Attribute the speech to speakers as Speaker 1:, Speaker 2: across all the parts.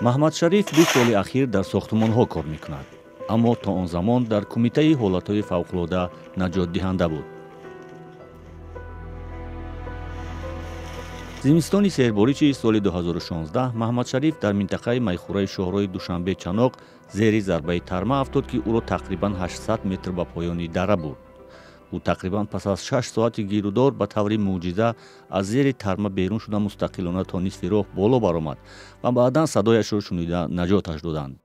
Speaker 1: Маҳмадшариф 2 соли ахир дар сохтмонҳо кор мекунад, аммо то он замон дар кумитаи ҳолатҳои фавқулода наҷотдиҳанда буд. Зимистони сербориши соли 2016 Маҳмадшариф дар минтақаи майхӯраи шоҳрои Душанбе Чаноқ зери зарбаи тарма афтод, ки ӯро тақрибан 800 метр ба поёни дара бурд. Ӯ тақрибан пас аз 6 соати гирудор ба таври мӯъҷиза аз зери тарма берун шуда мустақилона то нисфи роҳ боло баромад ва баъдан садояшро шунида наҷоташ доданд.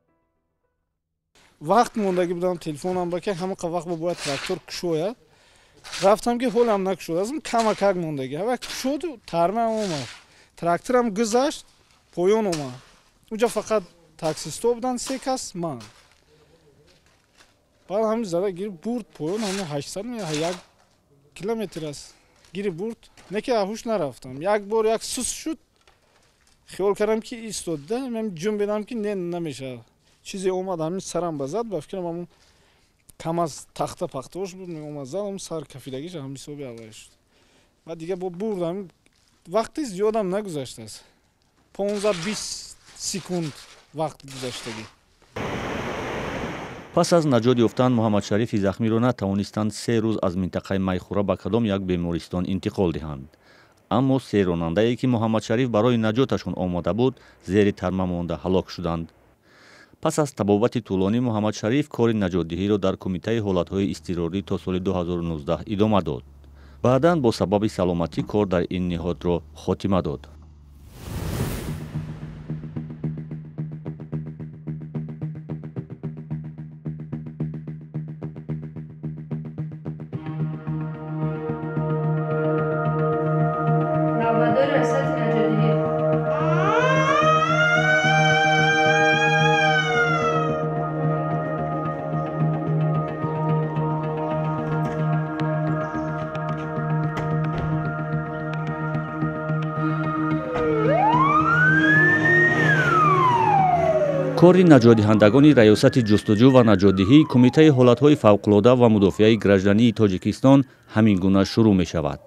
Speaker 2: Вақт мондагӣ будам, телефонам ба ки ҳамақа вақт бояд трактор кушояд. Рафтам ки ҳолам накушод, аз камакак мондагӣ. Ҳава кушоду тармаам омад. Тракторам гузашт, поён омад. Унҷа фақат таксистҳо буданд, 3 кас, ман. Баъд ҳамин зада гирифт бурд поён, ҳамин 800 1 километр аст. Гирифт бурд, не ки ҳуш нарафтам. Як бор як сус шуд, хиёл кардам ки истода, ман ҷунбидам ки не, намешавад. Чизе омад ҳамин сарам ба зад, ба фикрам ҳамун кам аз тахта пахтаош буд, меомад зад, ҳамун сар кафидагиш ҳам ҳисоби аввал шуд. Баъд дига бо бурд, ҳамин вақти зиёдам нагузаштааст. 15-20 секунд вақт гузаштагӣ.
Speaker 1: Пас аз наҷот ёфтан Муҳаммадшарифи захмиро натавонистанд 3 рӯз аз минтақаи майхӯра ба кадом як бемористон интиқол диҳанд. Аммо 3 ронандае, ки Муҳаммадшариф барои наҷоташон омода буд, зери тарма монда ҳалок шуданд. Пас аз табобати тӯлонӣ Муҳаммадшариф кори наҷотдиҳиро дар кумитаи ҳолатҳои изтирорӣ то соли 2019 идома дод. Баъдан бо сабаби саломатӣ кор дар ин ниҳодро хотима дод. Кори наҷотдиҳандагони раёсати ҷустуҷӯ ва наҷотдиҳии Кумитаи ҳолатҳои фавқулода ва мудофиаи граждании Тоҷикистон ҳамин гуна шурӯъ мешавад.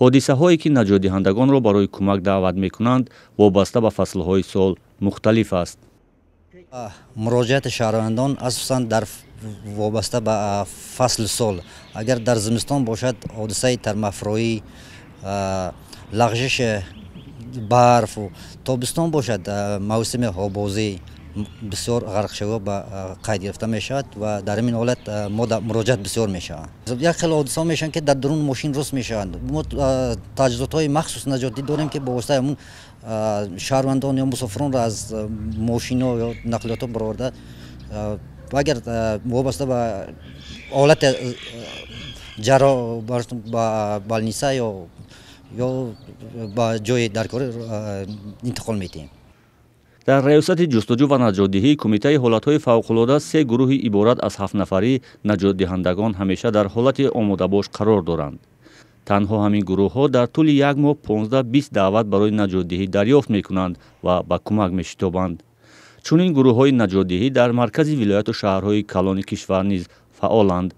Speaker 1: Ҳодисаҳое, ки наҷотдиҳандагонро барои кӯмак даъват мекунанд, вобаста ба фаслҳои сол мухталиф аст.
Speaker 3: Муроҷиати шаҳрвандон асосан дар вобаста ба фасли сол. Агар дар зимистон бошад, ҳодисаи тармафурӯӣ, лағжиши барфу, тобистон бошад, мавсими ҳобозӣ бисёр ғарқшавӣ ба қайд гирифта мешавад ва дар ин ҳолат муроҷиат бисёр мешаванд. Як хел ҳодисаҳо мешаванд, ки дар дарун мошин рус мешаванд. Мо таҷҳизотҳои махсус наҷотӣ дорем, ки бо воситаи ҳамун шаҳрвандон ё мусофиронро аз мошинҳо ё нақлиётҳо бароварда, агар вобаста ба ҳолати ҷарроҳ ба балниса ё ба ҷои даркорӣ интиқол медиҳем.
Speaker 1: Дар раёсати ҷустуҷӯ ва наҷотдиҳии Кумитаи ҳолатҳои фавқулода 3 гурӯҳи иборат аз 7 нафарӣ наҷотдиҳандагон ҳамеша дар ҳолати омодабош қарор доранд. Танҳо ҳамин гурӯҳҳо дар тӯли як моҳ 15-20 даъват барои наҷотдиҳӣ дарёфт мекунанд ва ба кӯмак мешитобанд. Чунин гурӯҳҳои наҷотдиҳӣ дар маркази вилояту шаҳрҳои калони кишвар низ фаъоланд.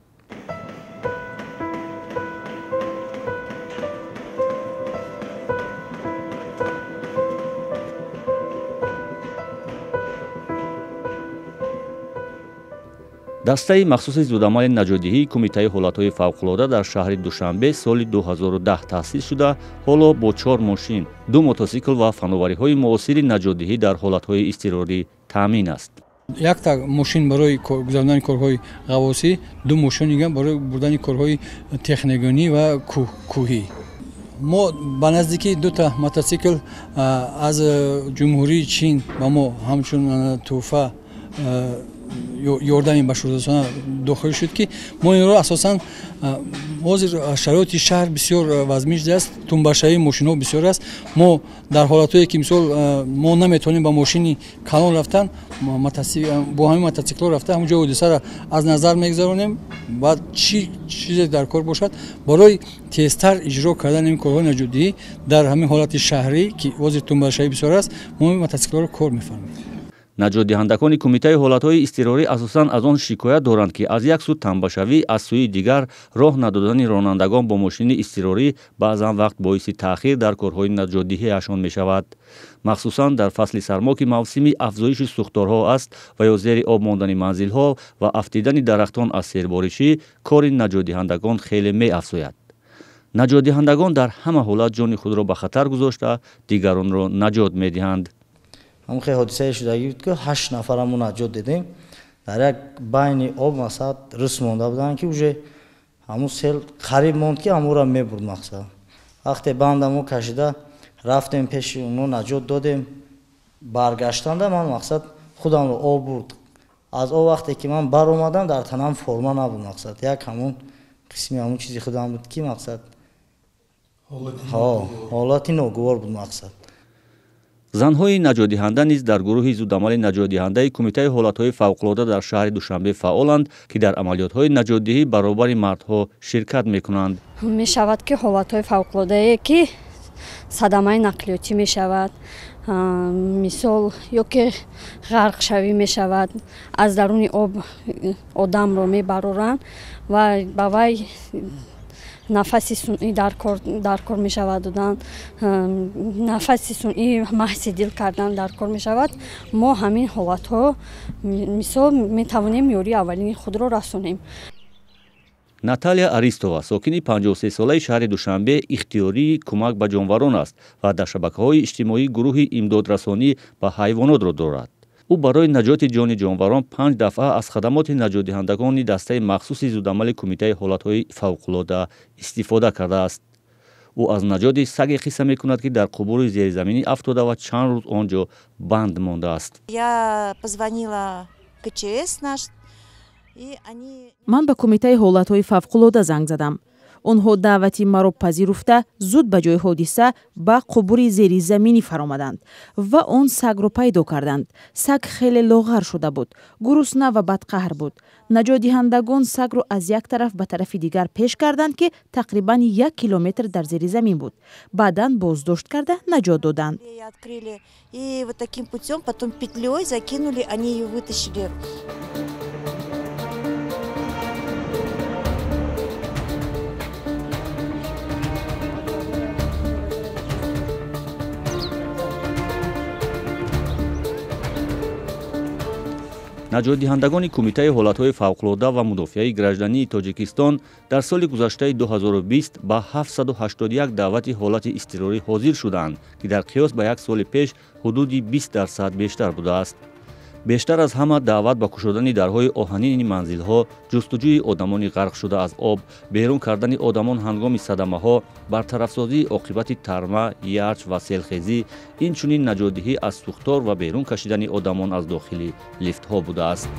Speaker 1: Дастаи махсуси зудамали наҷотдиҳии Кумитаи ҳолатҳои фавқулода дар шаҳри Душанбе соли 2010 таъсис шуда, ҳоло бо 4 мошин, 2 мотосикл ва фановариҳои муосири наҷотдиҳӣ дар ҳолатҳои изтирорӣ таъмин аст.
Speaker 4: Якта мошин барои гузарондани корҳои ғаввосӣ, 2 мошин дигар барои бурдани корҳои техногенӣ ва кӯҳӣ. Мо ба наздикӣ 2 мотосикл аз Ҷумҳурии Чин ба мо ҳамчун тӯҳфа ёрдами башардӯстона дохил шуд, ки мо инро асосан ҳозир шароити шаҳр бисёр вазмин аст, тумбашавии мошинҳо бисёр аст. Мо дар ҳолатҳое ки мисол мо наметавонем ба мошини калон рафтан, бо ҳамин мотосиклҳо рафта ҳамон ҷои ҳодисаро аз назар мегузаронем. Баъд чӣ чизе дар кор бошад барои тезтар иҷро кардани ин корҳои наҷотдиҳӣ дар ҳамин ҳолати шаҳрӣ, ки ҳозир тумбашавӣ бисёр аст, мо ин мотосиклҳоро кор мефармоем.
Speaker 1: Наҷотдиҳандагони Кумитаи ҳолатҳои изтирорӣ асосан аз он шикоят доранд, ки аз як сӯ тамбашавӣ, аз сӯи дигар роҳ надодани ронандагон бо мошини изтирорӣ баъзан вақт боиси таъхир дар корҳои наҷотдиҳиашон мешавад. Махсусан дар фасли сармо, ки мавсими афзоиши сӯхторҳо аст ва ё зери об мондани манзилҳо ва афтидани дарахтон аз серборишӣ, кори наҷотдиҳандагон хеле меафзояд. Наҷотдиҳандагон дар ҳама ҳолат ҷони худро ба хатар гузошта, дигаронро наҷот медиҳанд.
Speaker 5: Ҳамон хеле ҳодисае шудагӣ буд, ки 8 нафара мо наҷот дидем. Дар як байни об масалан рус монда буданд, ки уже ҳамун сел қариб монд, ки ҳамонро мебурд мақсад. Вақте банда мо кашида рафтем пеши онҳо, наҷот додем, баргаштанда ман мақсад худамро об бурд. Аз он вақте ки ман баромадам, дар танам форма набуд мақсад. Як ҳамун қисми ҳамун чизи худам буд, ки мақсад ҳолати ногувор буд мақсад.
Speaker 1: Занҳои наҷотдиҳанда низ дар гурӯҳи зудамали наҷотдиҳандаи Кумитаи ҳолатҳои фавқулода дар шаҳри Душанбе фаъоланд, ки дар амалиётҳои наҷотдиҳӣ баробари мардҳо ширкат мекунанд.
Speaker 6: Мешавад, ки ҳолатҳои фавқулодае, ки садамаи нақлиётӣ мешавад, мисол ё ки ғарқшавӣ мешавад, аз даруни об одамро мебароранд ва ба вай нафаси сунъӣ дар кор мешавад додан, нафаси сунъӣ маҳси дил кардан дар кор мешавад. Мо ҳамин ҳолатҳо мисол метавонем ёрии аввалини худро расонем.
Speaker 1: Наталия Аристова, сокини 53-солаи шаҳри Душанбе, ихтиёрии кӯмак ба ҷонварон аст ва дар шабакаҳои иҷтимоӣ гурӯҳи имдодрасонӣ ба ҳайвонотро дорад. Ӯ барои наҷоти ҷони ҷонварон 5 дафъа аз хадамоти наҷотдиҳандагони дастаи махсуси зудамали Кумитаи ҳолатҳои фавқулода истифода кардааст. Ӯ аз наҷоти саге қисса мекунад, ки дар қубури зеризаминӣ афтода ва чанд рӯз он ҷо банд мондааст.
Speaker 7: Ман ба Кумитаи ҳолатҳои фавқулода занг задам. Онҳо даъвати маро пазируфта, зуд ба ҷои ҳодиса ба қубури зеризаминӣ фаромаданд ва он сагро пайдо карданд. Саг хеле лоғар шуда буд, гурусна ва бадқаҳр буд. Наҷотдиҳандагон сагро аз як тараф ба тарафи дигар пеш карданд, ки тақрибан 1 километр дар зери замин буд. Баъдан боздошт карда наҷот доданд.
Speaker 1: Наҷотдиҳандагони Кумитаи ҳолатҳои фавқулода ва мудофиаи граждании Тоҷикистон дар соли гузаштаи 2020 ба 781 даъвати ҳолати изтирорӣ ҳозир шуданд, ки дар қиёс ба як соли пеш ҳудуди 20% бештар будааст. Бештар аз ҳама даъват ба кушодани дарҳои оҳанини манзилҳо, ҷустуҷӯи одамони ғарқшуда аз об, берун кардани одамон ҳангоми садамаҳо, бартарафсозии оқибати тарма, ярч ва селхезӣ, инчунин наҷотдиҳӣ аз сӯхтор ва берун кашидани одамон аз дохили лифтҳо будааст.